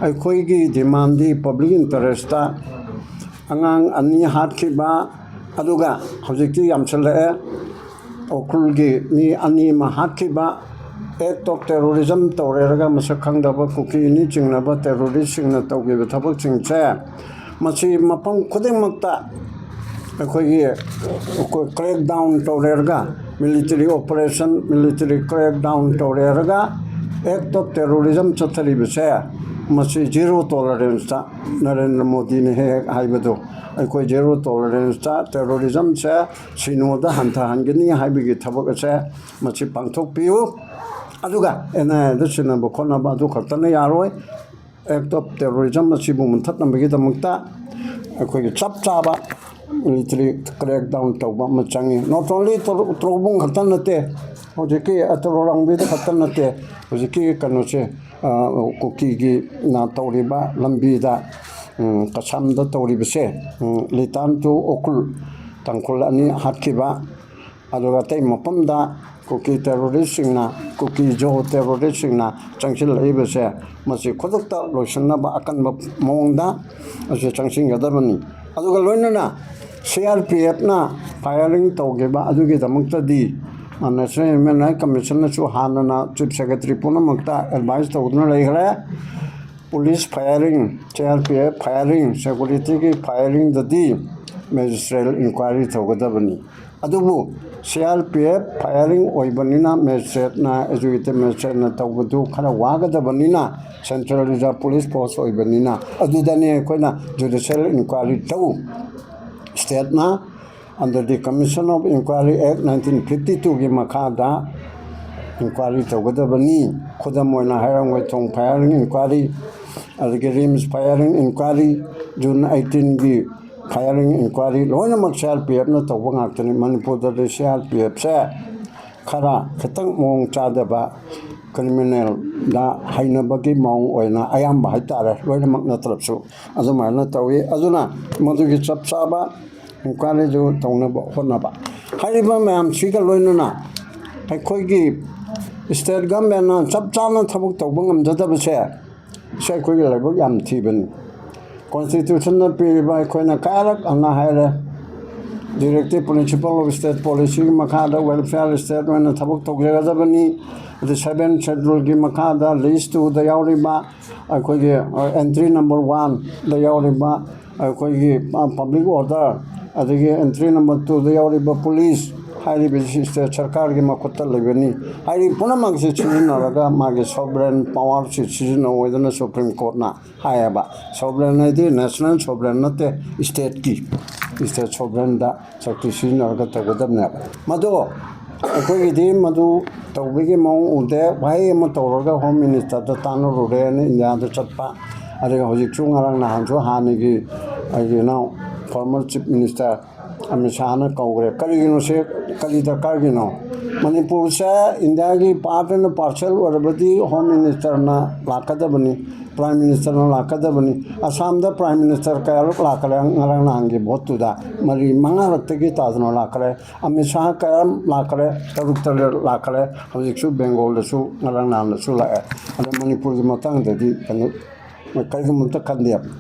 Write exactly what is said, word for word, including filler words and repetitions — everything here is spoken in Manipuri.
ꯑꯩꯈꯣꯏꯒꯤ ꯗꯤꯃꯥꯟꯗꯤ ꯄꯕ꯭ꯂꯤꯛ ꯏꯟꯇꯔꯦꯁꯇ ꯑꯉꯥꯡ ꯑꯅꯤ ꯍꯥꯠꯈꯤꯕ, ꯑꯗꯨꯒ ꯍꯧꯖꯤꯛꯇꯤ ꯌꯥꯝꯁꯤꯜꯂꯛꯑꯦ, ꯎꯈ꯭ꯔꯨꯜꯒꯤ ꯃꯤ ꯑꯅꯤ ꯑꯃ ꯍꯥꯠꯈꯤꯕ, ꯑꯦꯛ ꯑꯣꯐ ꯇꯦꯔꯣꯔꯤꯖꯝ ꯇꯧꯔꯦꯔꯒ ꯃꯁꯛ ꯈꯪꯗꯕ ꯀꯨꯀꯤꯅꯤ ꯆꯤꯡꯅꯕ ꯇꯦꯔꯣꯔꯤꯁꯁꯤꯡꯅ ꯇꯧꯈꯤꯕ ꯊꯕꯛꯁꯤꯡꯁꯦ, ꯃꯁꯤ ꯃꯐꯝ ꯈꯨꯗꯤꯡꯃꯛꯇ ꯑꯩꯈꯣꯏꯒꯤ ꯀ꯭ꯔꯦꯛ ꯗꯥꯎꯟ ꯇꯧꯔꯦꯔꯒ, military operation, military crackdown ꯇꯧꯔꯦꯔꯒ ꯑꯦꯛ ꯑꯣꯐ ꯇꯦꯔꯣꯔꯤꯖꯝ ꯆꯠꯊꯔꯤꯕꯁꯦ, ꯃꯁꯤ ꯖꯤꯔꯣ ꯇꯣꯂꯔꯦꯟꯁꯇ, ꯅꯔꯦꯟꯗ꯭ꯔ ꯃꯣꯗꯤꯅ ꯍꯦꯛ ꯍꯦꯛ ꯍꯥꯏꯕꯗꯣ, ꯑꯩꯈꯣꯏ ꯖꯤꯔꯣ ꯇꯣꯂꯔꯦꯟꯁꯇ ꯇꯦꯔꯣꯔꯤꯖꯝꯁꯦ ꯁꯤꯅꯣꯗ ꯍꯟꯊꯍꯟꯒꯅꯤ ꯍꯥꯏꯕꯒꯤ ꯊꯕꯛ ꯑꯁꯦ ꯃꯁꯤ ꯄꯥꯡꯊꯣꯛꯄꯤꯌꯨ꯫ ꯑꯗꯨꯒ ꯑꯦꯟ ꯑꯥꯏ ꯑꯦꯗ ꯁꯤꯟꯅꯕ ꯈꯣꯠꯅꯕ ꯑꯗꯨ ꯈꯛꯇꯅ ꯌꯥꯔꯣꯏ꯫ ꯑꯦꯛ ꯑꯣꯐ ꯇꯦꯔꯣꯔꯤꯖꯝ ꯑꯁꯤꯕꯨ ꯃꯨꯟꯊꯠꯅꯕꯒꯤꯗꯃꯛꯇ ꯑꯩꯈꯣꯏꯒꯤ ꯆꯞ ꯆꯥꯕ ꯃꯤꯂꯤꯇꯔꯤ ꯀ꯭ꯔꯦꯛ ꯗꯥꯎꯟ ꯇꯧꯕ ꯑꯃ ꯆꯪꯉꯤ꯫ ꯅꯣꯠ ꯑꯣꯟꯂꯤ ꯇ꯭ꯔꯣꯕꯨꯡ ꯈꯛꯇ ꯅꯠꯇꯦ, ꯍꯧꯖꯤꯛꯀꯤ ꯇꯔꯣꯔꯥꯡꯕꯤꯗ ꯈꯛꯇ ꯅꯠꯇꯦ, ꯍꯧꯖꯤꯛꯀꯤ ꯀꯩꯅꯣꯁꯦ, ꯀꯨꯀꯤꯒꯤ ꯅ ꯇꯧꯔꯤꯕ ꯂꯝꯕꯤꯗ, ꯀꯁꯥꯝꯗ ꯇꯧꯔꯤꯕꯁꯦ, ꯂꯤꯇꯥꯟ ꯇꯨ ꯎꯈ꯭ꯔꯨꯜ, ꯇꯥꯡꯈꯨꯜ ꯑꯅꯤ ꯍꯥꯠꯈꯤꯕ, ꯑꯗꯨꯒ ꯑꯇꯩ ꯃꯐꯝꯗ ꯀꯨꯀꯤ ꯇꯦꯔꯣꯔꯤꯁꯁꯤꯡꯅ, ꯀꯨꯀꯤ ꯖꯣ ꯇꯦꯔꯣꯔꯤꯁꯁꯤꯡꯅ ꯆꯪꯁꯤꯜꯂꯛꯏꯕꯁꯦ, ꯃꯁꯤ ꯈꯨꯗꯛꯇ ꯂꯣꯏꯁꯤꯟꯅꯕ ꯑꯀꯟꯕ ꯃꯑꯣꯡꯗ ꯑꯁꯤ ꯆꯪꯁꯤꯟꯒꯗꯕꯅꯤ꯫ ꯑꯗꯨꯒ ꯂꯣꯏꯅꯅ ꯁꯤ ꯑꯥꯔ ꯄꯤ ꯑꯦꯐꯅ ꯐꯥꯏꯌꯔꯤꯡ ꯇꯧꯈꯤꯕ ꯑꯗꯨꯒꯤꯗꯃꯛꯇꯗꯤ ꯅꯦꯁꯅꯦꯜ ꯍ꯭ꯌꯨꯃꯦꯟ ꯔꯥꯏꯠ ꯀꯃꯤꯁꯟꯅꯁꯨ ꯍꯥꯟꯅꯅ ꯆꯤꯐ ꯁꯦꯀ꯭ꯔꯦꯇꯔꯤ ꯄꯨꯝꯅꯃꯛꯇ ꯑꯦꯗꯚꯥꯏꯁ ꯇꯧꯗꯨꯅ ꯂꯩꯈ꯭ꯔꯦ꯫ Police ꯐꯥꯏꯌꯔꯤꯡ, C R P F ꯐꯥꯏꯌꯔꯤꯡ, ꯁꯦꯀ꯭ꯌꯨꯔꯤꯇꯤꯒꯤ ꯐꯥꯏꯌꯔꯤꯡꯗꯗꯤ ꯃꯦꯖꯤꯁꯇ꯭ꯔꯦꯠ ꯏꯟꯀ꯭ꯋꯥꯏꯔꯤ ꯇꯧꯒꯗꯕꯅꯤ꯫ ꯑꯗꯨꯕꯨ ꯁꯤ ꯑꯥꯔ ꯄꯤ ꯑꯦꯐ ꯐꯥꯏꯌꯔꯤꯡ ꯑꯣꯏꯕꯅꯤꯅ ꯃꯦꯖꯤꯁꯇ꯭ꯔꯦꯠꯅ, ꯑꯦꯖꯨꯀꯦꯇꯤꯚ ꯃꯦꯖꯤꯁꯇ꯭ꯔꯦꯠꯅ ꯇꯧꯕꯗꯨ ꯈꯔ ꯋꯥꯒꯗꯕꯅꯤꯅ, ꯁꯦꯟꯇ꯭ꯔꯦꯜ ꯔꯤꯖꯥꯔꯚ ꯄꯨꯂꯤꯁ ꯐꯣꯔꯁ ꯑꯣꯏꯕꯅꯤꯅ, ꯑꯗꯨꯗꯅꯤ ꯑꯩꯈꯣꯏꯅ ꯖꯨꯗꯤꯁꯤꯌꯦꯜ ꯏꯟꯀ꯭ꯋꯥꯏꯔꯤ ꯇꯧ, ꯁ꯭ꯇꯦꯠꯅ under the Commission of Inquiry Act nineteen fifty two ꯒꯤ ꯃꯈꯥꯗ ꯏꯟꯀ꯭ꯋꯥꯏꯔꯤ ꯇꯧꯒꯗꯕꯅꯤ꯫ ꯈꯨꯗꯝ ꯑꯣꯏꯅ ꯍꯩꯔꯥꯡꯒꯣꯏꯊꯣꯡ ꯐꯥꯏꯌꯔꯤꯡ ꯏꯟꯀ꯭ꯋꯥꯏꯔꯤ, ꯑꯗꯒꯤ ꯔꯤꯝꯁ ꯐꯥꯏꯌꯔꯤꯡ ꯏꯟꯀ꯭ꯋꯥꯏꯔꯤ, ꯖꯨꯟ ꯑꯩꯠꯇꯤꯟꯒꯤ ꯐꯥꯏꯌꯔꯤꯡ ꯏꯟꯀ꯭ꯋꯥꯏꯔꯤ, ꯂꯣꯏꯅꯃꯛ ꯁꯤ ꯑꯥꯔ ꯄꯤ ꯑꯦꯐꯅ ꯇꯧꯕ ꯉꯥꯛꯇꯅꯤ꯫ ꯃꯅꯤꯄꯨꯔꯗꯗꯤ ꯁꯤ ꯑꯥꯔ ꯄꯤ ꯑꯦꯐꯁꯦ ꯈꯔ ꯈꯤꯇꯪ ꯃꯑꯣꯡ ꯆꯥꯗꯕ, ꯀ꯭ꯔꯤꯃꯤꯅꯦꯜꯗ ꯍꯩꯅꯕꯒꯤ ꯃꯑꯣꯡ ꯑꯣꯏꯅ ꯑꯌꯥꯝꯕ ꯍꯥꯏꯇꯥꯔꯦ, ꯂꯣꯏꯅꯃꯛ ꯅꯠꯇ꯭ꯔꯕꯁꯨ ꯑꯗꯨꯃꯥꯏꯅ ꯇꯧꯏ꯫ ꯑꯗꯨꯅ ꯃꯗꯨꯒꯤ ꯆꯞ ꯆꯥꯕ ꯏꯟꯀ꯭ꯋꯥꯏꯔꯤꯗꯨ ꯇꯧꯅꯕ ꯍꯣꯠꯅꯕ꯫ ꯍꯥꯏꯔꯤꯕ ꯃꯌꯥꯝꯁꯤꯒ ꯂꯣꯏꯅꯅ ꯑꯩꯈꯣꯏꯒꯤ ꯁ꯭ꯇꯦꯠ ꯒꯃꯦꯟꯅ ꯆꯞ ꯆꯥꯅ ꯊꯕꯛ ꯇꯧꯕ ꯉꯝꯖꯗꯕꯁꯦ, ꯁꯤ ꯑꯩꯈꯣꯏꯒꯤ ꯂꯥꯏꯕꯛ ꯌꯥꯝ ꯊꯤꯕꯅꯤ꯫ ꯀꯣꯟꯁꯇꯤꯇ꯭ꯌꯨꯁꯟꯅ ꯄꯤꯔꯤꯕ, ꯑꯩꯈꯣꯏꯅ ꯀꯌꯥꯔꯛ ꯑꯅ ꯍꯥꯏꯔꯦ, directive principle of state policyꯒꯤ ꯃꯈꯥꯗ welfare state ꯑꯣꯏꯅ ꯊꯕꯛ ꯇꯧꯖꯒꯗꯕꯅꯤ꯫ ꯑꯗ seven scheduleꯒꯤ ꯃꯈꯥꯗ list twoꯗ ꯌꯥꯎꯔꯤꯕ ꯑꯩꯈꯣꯏꯒꯤ entry number oneꯗ ꯌꯥꯎꯔꯤꯕ ꯑꯩꯈꯣꯏꯒꯤ public order, ꯑꯗꯒꯤ entry number twoꯗ ꯌꯥꯎꯔꯤꯕ police ꯍꯥꯏꯔꯤꯕꯁꯤ state ꯁꯔꯀꯥꯔꯒꯤ ꯃꯈꯨꯠꯇ ꯂꯩꯕꯅꯤ꯫ ꯍꯥꯏꯔꯤꯕ ꯄꯨꯝꯅꯃꯛꯁꯤ ꯁꯤꯖꯤꯟꯅꯔꯒ ꯃꯥꯒꯤ sovereign powerꯁꯤ ꯁꯤꯖꯤꯟꯅꯧ ꯍꯥꯏꯗꯅ Supreme Courtꯅ ꯍꯥꯏꯌꯦꯕ꯫ Sovereign ꯍꯥꯏꯗꯤ national sovereign ꯅꯠꯇꯦ, stateꯀꯤ, state sovereignꯗ ꯁꯛꯇꯤ ꯁꯤꯖꯤꯟꯅꯔꯒ ꯇꯧꯒꯗꯕꯅꯦꯕ꯫ ꯃꯗꯣ ꯑꯩꯈꯣꯏꯒꯤꯗꯤ ꯃꯗꯨ ꯇꯧꯕꯒꯤ ꯃꯑꯣꯡ ꯎꯗꯦ꯫ ꯋꯥꯍꯩ ꯑꯃ ꯇꯧꯔꯒ Home Ministerꯗ ꯇꯥꯟꯅꯔꯨꯔꯦꯅ ꯏꯟꯗꯤꯌꯥꯗ ꯆꯠꯄ, ꯑꯗꯨꯒ ꯍꯧꯖꯤꯛꯁꯨ ꯉꯔꯥꯡ ꯅꯍꯥꯟꯁꯨ ꯍꯥꯟꯅꯒꯤ ꯑꯩꯒꯤ ꯏꯅꯥꯎ former Chief Minister ꯑꯃꯤꯠ ꯁꯥꯍꯅ ꯀꯧꯈ꯭ꯔꯦ꯫ ꯀꯔꯤꯒꯤꯅꯣ ꯁꯦ? ꯀꯔꯤ ꯗꯔꯀꯥꯔꯒꯤꯅꯣ? ꯃꯅꯤꯄꯨꯔꯁꯦ ꯏꯟꯗꯤꯌꯥꯒꯤ part and parcel ꯑꯣꯏꯔꯕꯗꯤ Home Ministerꯅ ꯂꯥꯛꯀꯗꯕꯅꯤ, Prime Ministerꯅ ꯂꯥꯛꯀꯗꯕꯅꯤ꯫ ꯑꯁꯥꯝꯗ Prime Minister ꯀꯌꯥꯔꯛ ꯂꯥꯛꯈ꯭ꯔꯦ? ꯉꯔꯥꯡ ꯅꯍꯥꯟꯒꯤ voteꯇꯨꯗ ꯃꯔꯤ ꯃꯉꯥꯔꯛꯇꯒꯤ ꯇꯥꯗꯅ ꯂꯥꯛꯈ꯭ꯔꯦ꯫ ꯑꯃꯤꯠ ꯁꯥꯍ ꯀꯌꯥꯔꯛ ꯂꯥꯛꯈ꯭ꯔꯦ? ꯇꯔꯨꯛ ꯇꯔꯦꯠ ꯂꯥꯛꯈ꯭ꯔꯦ꯫ ꯍꯧꯖꯤꯛꯁꯨ ꯕꯦꯡꯒꯣꯜꯗꯁꯨ ꯉꯔꯥꯡ ꯅꯍꯥꯟꯗꯁꯨ ꯂꯥꯛꯑꯦ꯫ ꯑꯗ ꯃꯅꯤꯄꯨꯔꯒꯤ ꯃꯇꯥꯡꯗꯗꯤ ꯀꯩꯅꯣ, ꯀꯔꯤꯒꯨꯝꯕ ꯑꯝꯇ ꯈꯟꯗꯦ꯫